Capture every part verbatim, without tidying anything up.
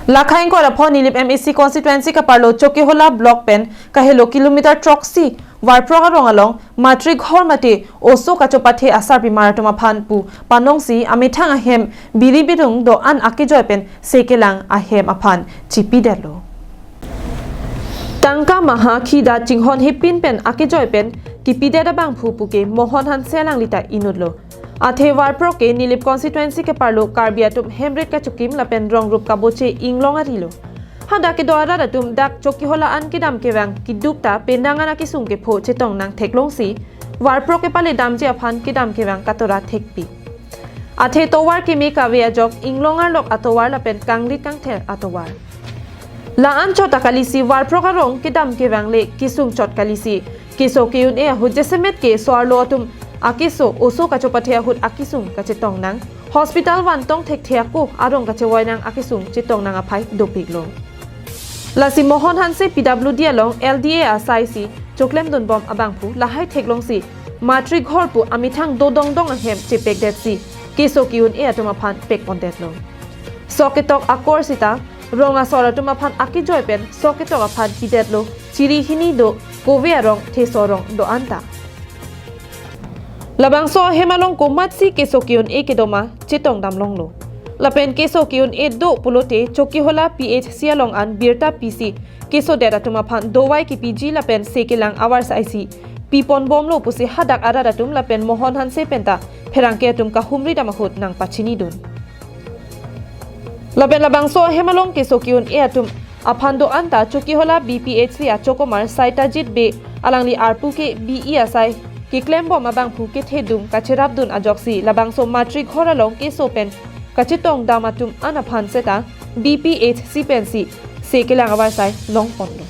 Lakha ingkoi ra pho Nilip M A C constituency kaparlo Chokihola block pen kahelo kilometer throksi Varprok arong along matri ghor mate oso kachopathe asarpimar atum aphan pu panongsi amethang ahem biri birung do-an akejoi pen sekelang ahem aphan chipidetlo. Tangka maha khida chinghon hepin pen akejoi pen kipidet abangphu puke Mohon Hanse alanglita inutlo. Athe Varprok ke Nilip constituency keparlo Karbi atum hemrit kachokim lapen rongrup kaboche inglong arilo. Hadak kedo arat atum dak Chokihola an kedam kevang kiduk ta penang an akesung kepho chetong nang theklongsi Varprok kepale damji aphan kedam kevang katora thekpi. Athe tovar keme kave ajok inglong arlok atovar lapen kangrit kangther atovar. La-an chot ta kalisi Varprok arong kedam kevang le kesung chot kalisi keso ke-un-e ahut jasemet ke so-arlo atum akeso oso kachopathe ahut akesung kachetong nang, hospital vantong thekthe ako arong kachevoi nang akesung chetong nang aphai dopiklo. Lasi Mohon Hanse P W D along L D A asai si choklemdunbom abangphu lahai theklongsi matri ghor pu amethang dodongdong ahem chepekdetsi keso ke-un-e atum aphan pekpondetlo. Sok ketok akor sita rong asor atum aphan akejoi pen sok ketok aphan pidetlo, chiri hini do kove arong theso arong do-an ta. Labangso ahem along komatsi keso ke-un-e kedoma chetong damlonglo. Lapen keso ke-un-e do pulote Chokihola P H C along an birta pisi kesodet atum aphan dovai kipiji lapen sekelang avarsai si piponbomlo pusi hadak arat atum lapen Mohon Hanse penta pherangke atum kahumri dam ahut nangpachinidun. Lapen labangso ahem along keso ke-un-e atum aphan do-an ta Chokihola B P H C achokomar Saitajit Bey alangli arpu ke B E asai keklembom abangphu kethedung kacherapdun ajoksi labangso matri ghor along keso pen kachetong dam atum an aphan seta B P H C pensi sekelang avarsai longponlo.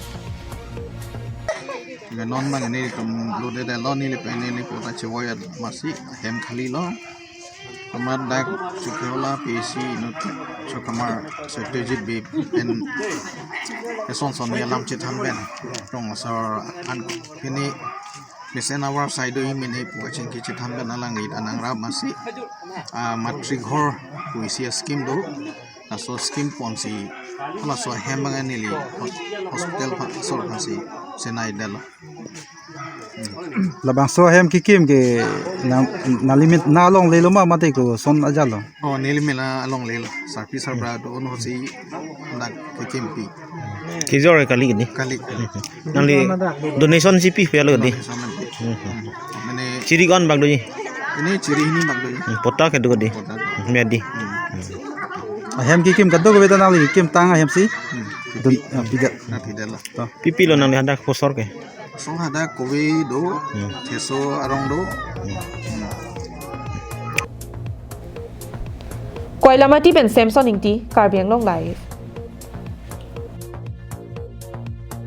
Ga non bang ini tum lo de de lo neli pen neli kota chevoi amat si hem khali lo. Komat dak Chokihola P H C inut chokomar Saitajit Bey pen eson son ni alam chethan pen rong asor an pini mesen avarsai do imene pu kachingki chethan pen alangli ta nangrap amat si, ah, matri ghor pu isi scheme do. Laso scheme ponsi laso ahem bang neli hos-, hospital pha-, asor phansi chenai detlo. Labangso ahem kekim ke nang, nangli mena longlelo ma mate koson ajatlo? Oh, neli mena longlelo. Sarpi sarbura do-un ahut si dak kekimpi. Kejor kali ini. Kali. Nangli donation si pi pelo di. Donation nanti. Hmm. Mane chiri ko-an bak doji? Ini chiri hini bak doji. Hmm, pota kedo di. Pota. Hmm, medi. Hmm. Ahem kekim kadokave ta nangli kekimtang ahem si. Hmm. Dun, ah, pidet. Ah, pidet lo. To. Pi pilo nangli hadak kosor ke? Kosor hadak kove do, hmm, theso arong do. Hmm. Koilamati pen Samson Ingti, Karbi Anglong Live.